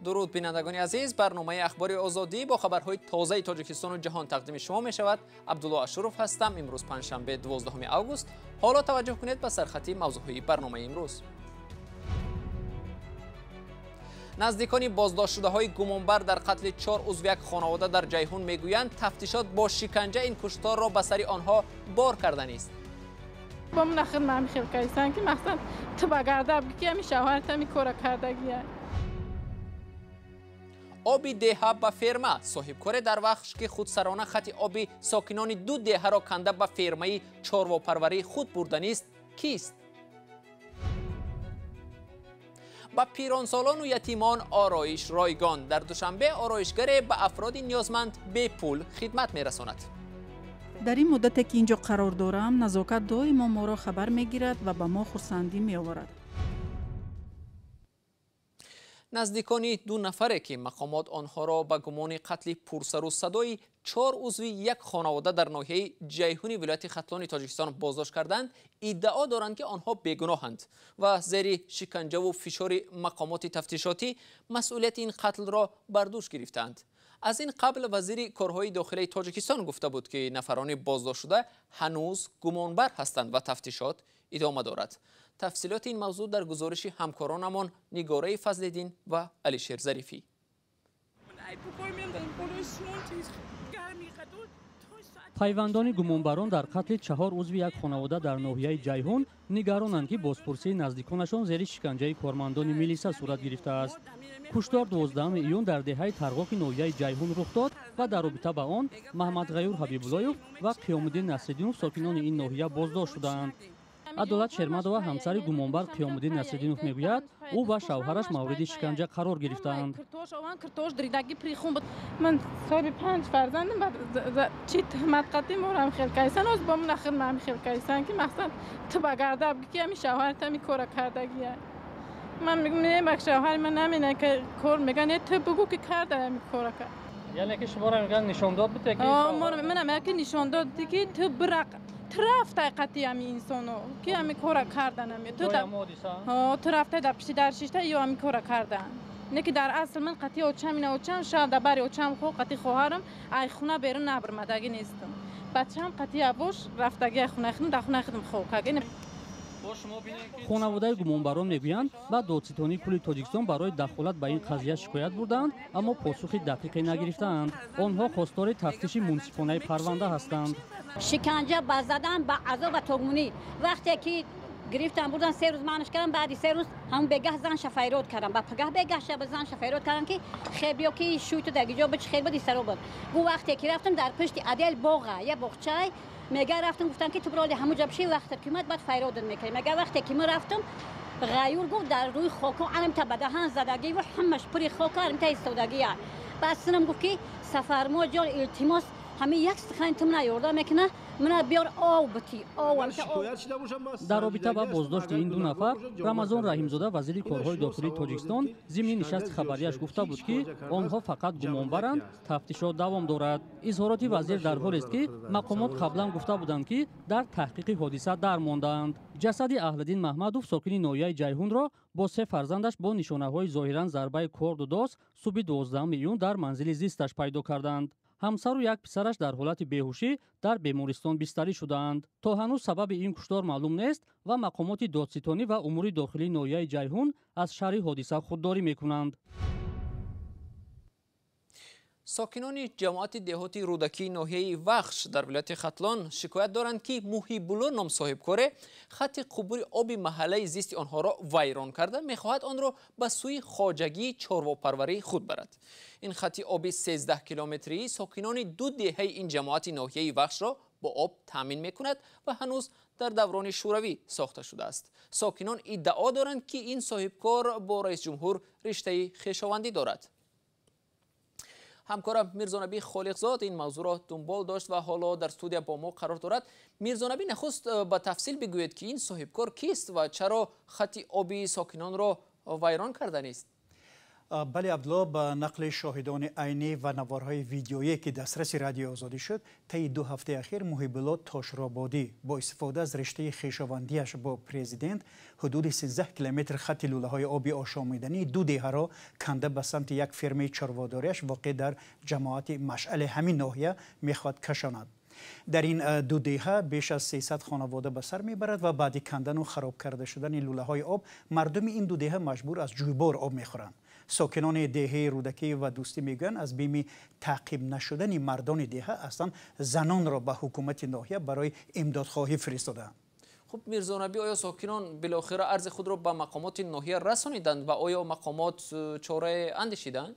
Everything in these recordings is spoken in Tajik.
Дуруд, бинандагони азиз. Барномаи Ахбори Озодӣ бо хабарҳои тозаи Тоҷикистону ҷаҳон тақдими шумо мешавад. Абдулло Ашуров ҳастам. Имрӯз панҷшанбе, 12 август. Ҳоло таваҷҷӯҳ кунед ба сархати мавзӯъҳои барномаи имрӯз. Наздикони боздоштшудаҳои гумонбар дар қатли чор узви як хонавода дар Ҷайҳун мегӯянд, тафтишот бо шиканҷа ин кушторро ба сари онҳо бор карданист. Бо ман ман хел кайсан ки мақсад ту ба гарда бигӣ ки ҳами шавҳарат ҳами кора кардагия. Оби деҳа ба ферма. Соҳибкоре дар Вахш, ки худсарона хати оби сокинони ду деҳаро канда ба фермаи чорвопарварии худ бурданист, кист? Ба пиронсолону ятимон ороиш ройгон. Дар Душанбе ороишгаре ба афроди ниёзманд бепул хидмат мерасонад. Дар ин муддате ки ин ҷо қарор дорам, Назокат доимо моро хабар мегирад ва ба мо хурсандӣ меоварад. Наздикони ду нафаре, ки мақомот онҳоро ба гумони қатли пурсару садои чор узви як хонавода дар ноҳияи Ҷайҳуни вилояти Хатлони Тоҷикистон боздошт карданд, иддао доранд, ки онҳо бегуноҳанд ва зери шиканҷаву фишори мақомоти тафтишотӣ масъулияти ин қатлро бар дӯш гирифтаанд. Аз ин қабл вазири корҳои дохилаи Тоҷикистон гуфта буд, ки нафарони боздоштшуда ҳанӯз гумонбар ҳастанд ва тафтишот идома дорад. Тафсилоти ин мавзӯъ дар гузориши ҳамкоронамон Нигораи Фазлиддин ва Алишер Зарифӣ. Пайвандони гумонбарон дар қатли чаҳор узви як хонавода дар ноҳияи Ҷайҳун нигаронанд, ки бозпурсии наздиконашон зери шиканҷаи кормандони милиса сурат гирифтааст. Куштор 12 июн дар деҳаи Тарғоқи ноҳияи Ҷайҳун рух дод ва дар робита ба он Маҳмадғаюр Ҳабибуллоев ва Қиёмуддин Насриддинов, сокинони ин ноҳия, боздошт шудаанд. Адолат Шермадова, ҳамсари гумонбар Қиёмуддин Насриддинов, мегӯяд, ӯ ва шавҳараш мавриди шиканҷа қарор гирифтаанд. Ман соҳиби панҷ фарзандам, чӣ туҳмат қатӣ морам хел кайсан, оз бо ман ахир ман хел кайсан ки мақсад ту ба гарда бигӣ ки ҳами шавҳарат ҳами кора кардагия. Ман мегӯм, не, бак шавҳари ман намена ки кор мегӯян, не, ту бугӯ ки карда ҳами кора кард. Яъне ки шуморо мегӯянд, нишондод бите ки манам яке нишондод ки ту бирақ ту рафтай қатъи ҳами инсоно ки ҳами кора кардан ами ту рафтай дар пишти дар шишта ё ҳами кора кардан. Не ки дар асл ман қатъи очам ина очам шав дар бари очам хо қатъи хоҳарам ай хуна берун набармадагӣ нестам. Бачаам қатъи абош рафтаги ай хунаи худам дар хунаи худам хоб кард. Хонаводаи гумонбарон мегӯянд, ба додситонии кулли Тоҷикистон барои дахолат ба ин қазия шикоят бурдаанд, аммо посухи дақиқе нагирифтаанд. Онҳо хостори тафтиши мунсифонаи парванда ҳастанд. Шиканҷа ба задан, ба азоб ва тогмунӣ. Вақте ки гирифтан бурдан, 3 рӯз манаш кардам, баъди 3 рӯз ҳамун бегаҳ зан шафайрод кардам, ба пагаҳ бегаҳ шаба зан шафайрод кардам, ки хеб ё ки шӯйту дагиҷо бич хел буд, исаро буд. Гу вақте ки рафтам, дар пушти адел боға я боғчай мега рафтам, гуфтам, ки ту бироли ҳамуҷа биши, вақте ки омад, баъд файродат мекардем. Мега вақте ки мо рафтам, Ғаюр гуфт, дар рӯи хоко аламта ба даҳан задагӣ ва ҳамаш пури хока аламта истодагия. Баъд синам гуфт, ки Сафармо ҷон, илтимос, ҳамин як сухани ту мана ёрдам мекуна, мана биёр об бити об. Дар робита ба боздошти ин ду нафар Рамазон Раҳимзода, вазири корҳои дохилии Тоҷикистон, зимни нишасти хабарияш гуфта буд, ки онҳо фақат гумонбаранд, тафтишот давом дорад. Изҳороти вазир дар ҳолест, ки мақомот қаблан гуфта буданд, ки дар таҳқиқи ҳодиса дармондаанд. Ҷасади Аҳлиддин Маҳмадов, сокини ноҳияи Ҷайҳунро, бо се фарзандаш бо нишонаҳои зоҳиран зарбаи корду дос субҳи 12 июн дар манзили зисташ пайдо карданд. Ҳамсару як писараш дар ҳолати беҳушӣ дар бемористон бистарӣ шудаанд. То ҳанӯз сабаби ин куштор маълум нест ва мақомоти додситонӣ ва умури дохилии ноҳияи Ҷайҳун аз шарҳи ҳодиса худдорӣ мекунанд. Сокинони ҷамоати деҳоти Рӯдакии ноҳияи Вахш дар вилояти Хатлон шикоят доранд, ки Муҳибулло ном соҳибкоре хатти қубури оби маҳаллаи зисти онҳоро вайрон карда, мехоҳад онро ба сӯи хоҷагии чорвопарварии худ барад. Ин хатти оби 13 километрии сокинони ду деҳаи ин ҷамоати ноҳияи Вахшро бо об таъмин мекунад ва ҳанӯз дар даврони шӯравӣ сохта шудааст. Сокинон иддао доранд, ки ин соҳибкор бо раисҷумҳур риштаи хешовандӣ дорад. Ҳамкорам Мирзонаби Холиқзод ин мавзӯъро дунбол дошт ва ҳоло дар студия бо мо қарор дорад. Мирзонаби, нахуст ба тафсил бигӯед, ки ин соҳибкор кист ва чаро хатти оби сокинонро вайрон карданист? Бале Абдулло, ба нақли шоҳидони айнӣ ва наворҳои видеоие ки дастраси Радиои Озодӣ шуд, таи 2 ҳафтаи ахир Муҳибулло Тошрободӣ бо истифода аз риштаи хешовандиаш бо президент ҳудуди 13 километр хатти лӯлаҳои оби ошомидании 2 деҳаро канда ба самти як фермаи чорводориаш воқеъ дар ҷамоати Машъали ҳамин ноҳия мехоҳад кашонад. Дар ин 2 деҳа беш аз 300 хонавода ба сар мебарад ва баъди кандану хароб карда шудани лӯлаҳои об мардуми ин 2 деҳа маҷбур аз ҷӯйбор об мехӯранд. Сокинони деҳаи Рӯдакӣ ва Дӯстӣ мегӯянд, аз бими таъқиб нашудани мардони деҳа аслан занонро ба ҳукумати ноҳия барои имдодхоҳӣ фиристодаанд. Хуб, Мирзонабӣ, оё сокинон билохира арзи худро ба мақомоти ноҳия расониданд ва оё мақомот чорае андешиданд?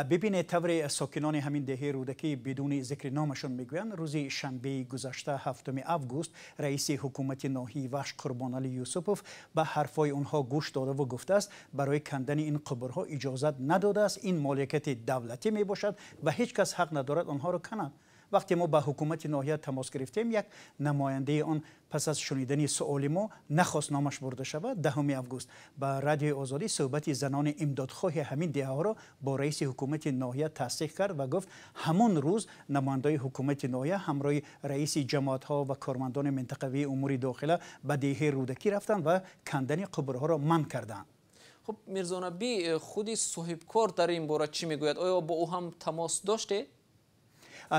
Бибинед, тавре сокинони ҳамин деҳаи Рӯдакӣ бидуни зикри номашон мегӯянд, рӯзи шанбеи гузашта 7 август раиси ҳукумати ноҳияи Вахш Қурбоналӣ Юсупов ба ҳарфҳои онҳо гӯш додаву гуфтааст, барои кандани ин қубурҳо иҷозат надодааст, ин моликияти давлатӣ мебошад ва ҳеҷ кас ҳақ надорад онҳоро канад. Вақте мо ба ҳукумати ноҳия тамос гирифтем, як намояндаи он пас аз шунидани суоли мо нахост номаш бурда шавад. 10 август ба Радиои Озодӣ суҳбати занони имдодхоҳи ҳамин деҳаҳоро бо раиси ҳукумати ноҳия тасдиқ кард ва гуфт, ҳамон рӯз намояндаи ҳукумати ноҳия ҳамроҳи раиси ҷамоатҳо ва кормандони минтақавии умури дохила ба деҳаи Рӯдакӣ рафтанд ва кандани қубурҳоро манъ карданд. Хуб, Мирзонабӣ, худи соҳибкор дар ин бора чӣ мегӯяд? Оё бо ӯ ҳам тамос доштед?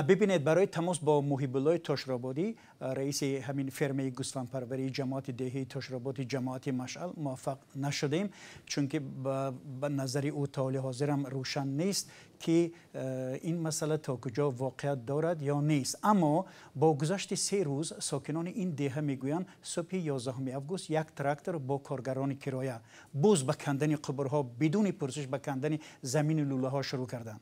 Бибинед, барои тамос бо Муҳибуллои Тошрободӣ, раиси ҳамин фермаи гӯсфандпарварии ҷамоати деҳаи Тошрободи ҷамоати Машъал муваффақ нашудем, чунки ба назари ӯ то ҳоли ҳозирам рӯшан нест ки ин масъала то куҷо воқеият дорад ё нест. Аммо бо гузашти 3 рӯз сокинони ин деҳа мегӯянд, субҳи 11 август як трактор бо коргарони кироя боз ба кандани қубурҳо бидуни пурсиш ба кандани замини лӯлаҳо шурӯъ карданд.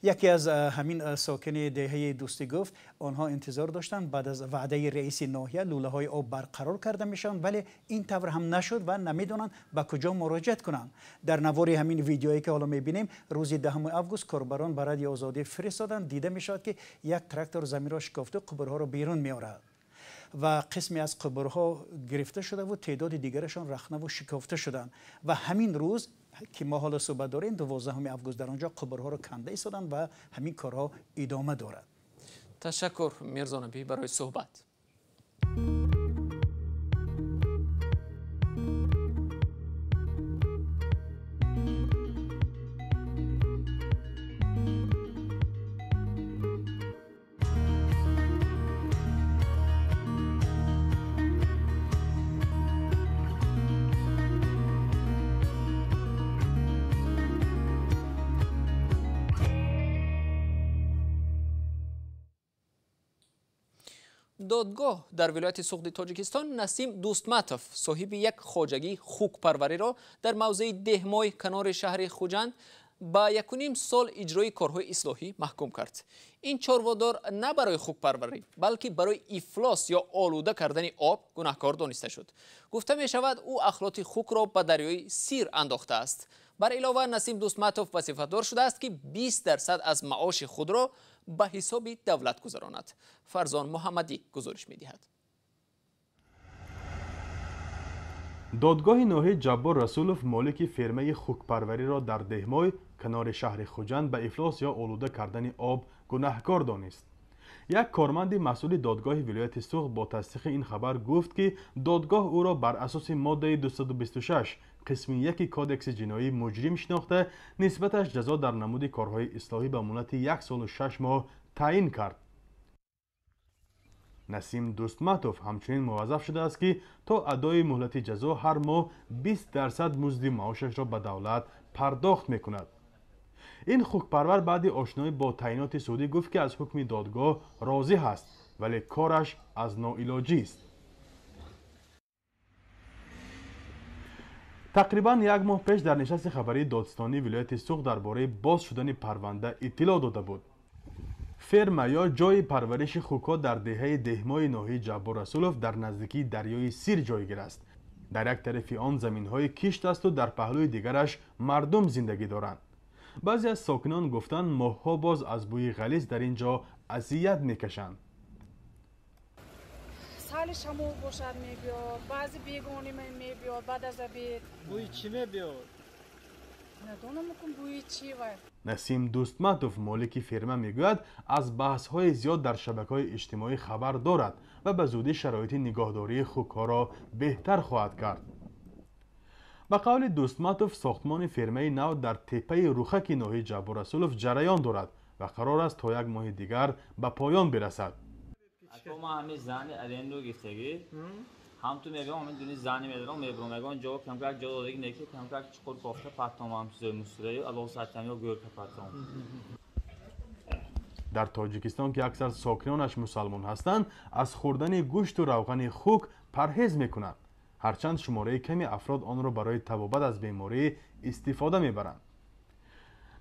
Яке аз ҳамин сокини деҳаи Дӯстӣ гуфт, онҳо интизор доштанд баъд аз ваъдаи раиси ноҳия лӯлаҳои об барқарор карда мешаванд, вале ин тавр ҳам нашуд ва намедонанд ба куҷо муроҷиат кунанд. Дар навори ҳамин видеое ки ҳоло мебинем, рӯзи 10 август корбарон ба Радиои Озодӣ фиристоданд, дида мешавад ки як трактор заминро шикофту қубурҳоро берун меорад ва қисме аз қубурҳо гирифта шудаву теъдоди дигарашон рахнаву шикофта шуданд. Ва ҳамин рӯз ки мо ҳоло суҳбат дорем, 12 август дар он ҷо қубурҳоро канда истоданд ва ҳамин корҳо идома дорад. Ташаккур, Мирзонабӣ, барои суҳбат. Додгоҳ дар вилояти Суғди Тоҷикистон Насим Дӯстматов, соҳиби як хоҷагии хукпарвариро дар мавзеи Деҳмой канори шаҳри Хуҷанд ба 1,5 сол иҷрои корҳои ислоҳӣ маҳкум кард. Ин чорводор на барои хукпарварӣ, балки барои ифлос ё олуда кардани об гунаҳкор дониста шуд. Гуфта мешавад, ӯ ахлоти хукро ба дарёи Сир андохтааст. Бар илова, Насим Дӯстматов вазифадор шудааст, ки 20% аз маоши худро ба ҳисоби давлат гузаронад. Фарзон Муҳаммадӣ гузориш медиҳад. Додгоҳи ноҳияи Ҷаббор Расулов молики фермаи хукпарвариро дар Деҳмой канори шаҳри Хуҷанд ба ифлос ё олуда кардани об гунаҳкор донист. Як корманди масъули додгоҳи вилояти Суғд бо тасдиқи ин хабар гуфт, ки додгоҳ ӯро бар асоси моддаи 226 қисми 1 кодекси ҷиноӣ муҷрим шинохта, нисбаташ ҷазо дар намуди корҳои ислоҳӣ ба муҳлати 1 солу 6 моҳ таъин кард. Насим Дӯстматов ҳамчунин муваззаф шудааст, ки то адои муҳлати ҷазо ҳар моҳ 20% музди маошашро ба давлат пардохт мекунад. Ин хукпарвар баъди ошноӣ бо таъиноти судӣ гуфт, ки аз ҳукми додгоҳ розӣ ҳаст, вале кораш аз ноилоҷист. Тақрибан як моҳ пеш дар нишасти хабарии додстонии вилояти Суғд дар бораи боз шудани парванда иттилоъ дода буд. Ферма ё ҷойи парвариши хукҳо дар деҳаи Деҳмои ноҳияи Ҷаббор Расулов дар наздикии дарёи Сир ҷойгир аст. Дар як тарафи он заминҳои кишт асту дар паҳлӯи дигараш мардум зиндагӣ доранд. Баъзе аз сокинон гуфтанд, моҳҳо боз аз бӯи ғализ дар ин ҷо азият мекашанд. Сали шамол бошад мебиёд, баъзе бегони мебиёд баъд аз обед. Бӯи чӣ мебиёд? Насим Дӯстматов, молики ферма, мегӯяд, аз баҳсҳои зиёд дар шабакаҳои иҷтимоӣ хабар дорад ва ба зудӣ шароити нигоҳдории хукҳоро беҳтар хоҳад кард. Ба қавли Дӯстматов, сохтмони фермаи нав дар теппаи Рухаки ноҳияи Ҷаббор Расулов ҷараён дорад ва қарор аст то як моҳи дигар ба поён бирасад. Ҳам ту мегӯям, ҳамин дуни зани медорам, мебурам, мегӯям ҷо камкак ҷо додагӣ неки камкак чуқур кофта партом, ҳам чизои мусураю аллоҳ сатам ё гӯрка партом. Дар Тоҷикистон, ки аксар сокинонаш мусалмон ҳастанд, аз хӯрдани гӯшту равғани хук парҳез мекунанд. Ҳарчанд шумораи ками афрод онро барои табобат аз беморӣ истифода мебаранд.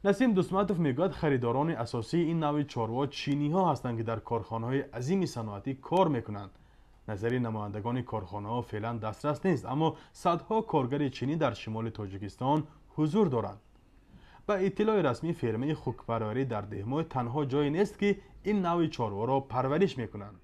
Насим Дӯстматов мегӯяд, харидорони асосии ин навъи чорво чиниҳо ҳастанд, ки дар корхонаҳои азими саноатӣ кор мекунанд. Назари намояндагони корхонаҳо феълан дастрас нест, аммо садҳо коргари чинӣ дар шимоли Тоҷикистон ҳузур доранд. Ба иттилои расмӣ, фермаи хукпарварӣ дар Деҳмой танҳо ҷое нест, ки ин навъи чорворо парвариш мекунанд.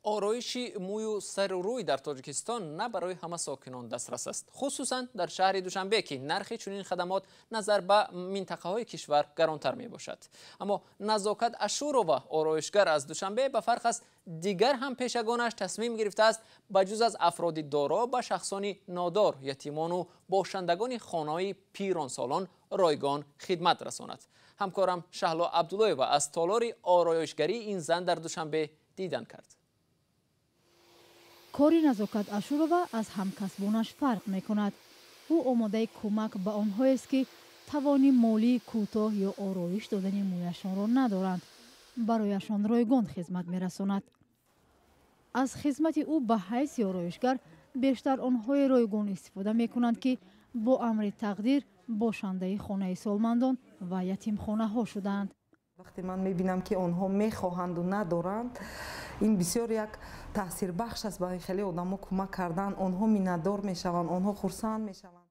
Ороиши мӯю сару рӯй дар Тоҷикистон на барои ҳама сокинон дастрас аст, хусусан дар шаҳри Душанбе, ки нархи чунин хадамот назар ба минтақаҳои кишвар гаронтар мебошад. Аммо Назокат Ашурова, ороишгар аз Душанбе, ба фарқ аз дигар ҳампешагонаш тасмим гирифтааст ба ҷуз аз афроди доро ба шахсони нодор, ятимону бошандагони хонаҳои пиронсолон ройгон хидмат расонад. Ҳамкорам Шаҳло Абдуллоева аз толори ороишгарии ин зан дар Душанбе дидан кард. Кори Назокат Ашурова аз ҳамкасбонаш фарқ мекунад. Ӯ омодаи кӯмак ба онҳоест, ки тавони молии кӯтоҳ ё ороиш додани мӯяшонро надоранд. Барояшон ройгон хизмат мерасонад. Аз хизмати ӯ ба ҳайси ороишгар бештар онҳое ройгон истифода мекунанд, ки бо амри тақдир бошандаи хонаи солмандон ва ятимхонаҳо шудаанд. Вақте ман мебинам, ки онҳо мехоҳанду надоранд, ин бисёр як таъсирбахш аст. Ба хеле одамо кӯмак кардан, онҳо миннатдор мешаванд, онҳо хурсанд мешаванд.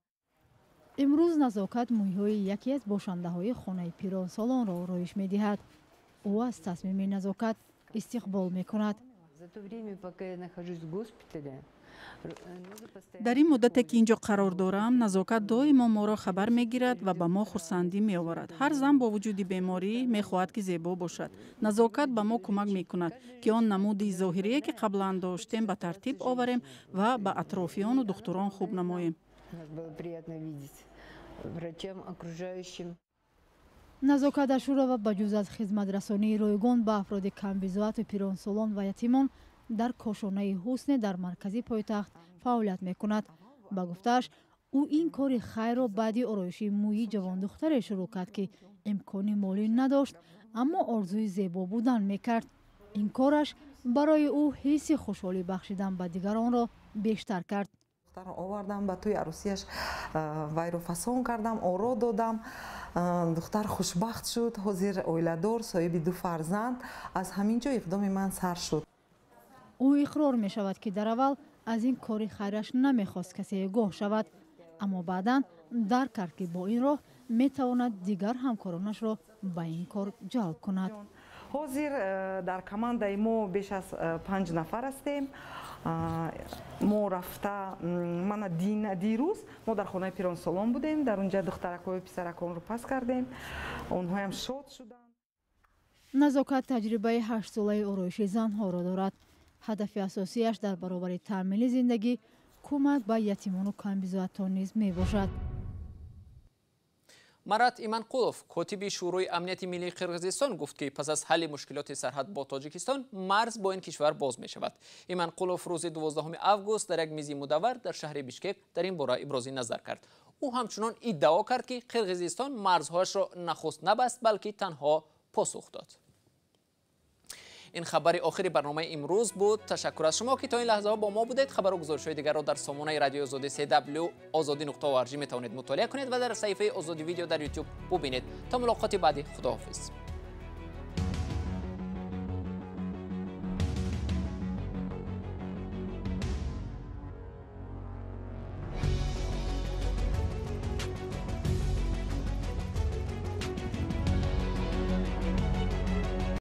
Имрӯз Назокат мӯйҳои яке аз бошандаҳои хонаи пиронсолонро ороиш медиҳад. Ӯ аз тасмими Назокат истиқбол мекунад. Дар ин муддате, ки инҷо қарор дорам, Назокат доимо моро хабар мегирад ва ба мо хурсандӣ меоварад. Ҳар зан бо вуҷуди беморӣ мехоҳад, ки зебо бошад. Назокат ба мо кӯмак мекунад, ки он намуди зоҳирие, ки қаблан доштем, ба тартиб оварем ва ба атрофиёну духтурон хуб намоем. Назокат Ашурова ба ҷуз аз хизматрасонии ройгон ба афроди камбизоату пиронсолон ва ятимон дар кошонаи ҳусне дар маркази пойтахт фаъолият мекунад. Ба гуфтааш, ӯ ин кори хайрро баъди ороиши мӯйи ҷавондухтаре шурӯъ кард, ки имкони молӣ надошт, аммо орзуи зебо будан мекард. Ин кораш барои ӯ ҳисси хушҳолӣ бахшидан ба дигаронро бештар кард. Духтарро овардам, ба тӯи арӯсияш вайро фасон кардам, оро додам. Духтар хушбахт шуд, ҳозир оиладор, соҳиби ду фарзанд. Аз ҳамин ҷо иқдоми ман сар шуд. Ӯ иқрор мешавад, ки дар аввал аз ин кори хайраш намехост касе гоҳ шавад, аммо баъдан дарк кард, ки бо ин роҳ метавонад дигар ҳамкоронашро ба ин кор ҷалб кунад. Ҳозир дар командаи мо беш аз 5 нафар ҳастем. Мо рафта мана дирӯз мо дар хонаи пиронсолон будем, дар унҷа духтаракҳою писараконро пас кардем, онҳоям шод шуданд. Назокат таҷрибаи 8-солаи ороиши занҳоро дорад. Ҳадафи асосияш дар баробари таъмини зиндагӣ кӯмак ба ятимону камбизоатон низ мебошад. Марат Иманқулов, котиби Шӯрои амнияти миллии Қирғизистон, гуфт, ки пас аз ҳалли мушкилоти сарҳад бо Тоҷикистон марз бо ин кишвар боз мешавад. Иманқулов рӯзи 12 август дар як мизи мудаввар дар шаҳри Бишкек дар ин бора ибрози назар кард. Ӯ ҳамчунон иддао кард, ки Қирғизистон марзҳояшро нахуст набаст, балки танҳо посух дод. Ин хабари охири барномаи имрӯз буд. Ташаккур аз шумо, ки то ин лаҳзаҳо бо мо будед. Хабару гузоришҳои дигарро дар сомонаи радиои Озодӣ CW озодӣ.org метавонед мутолиа кунед ва дар саҳифаи Озодӣ видео дар YouTube бубинед. То мулоқоти баъдӣ, худоҳофиз.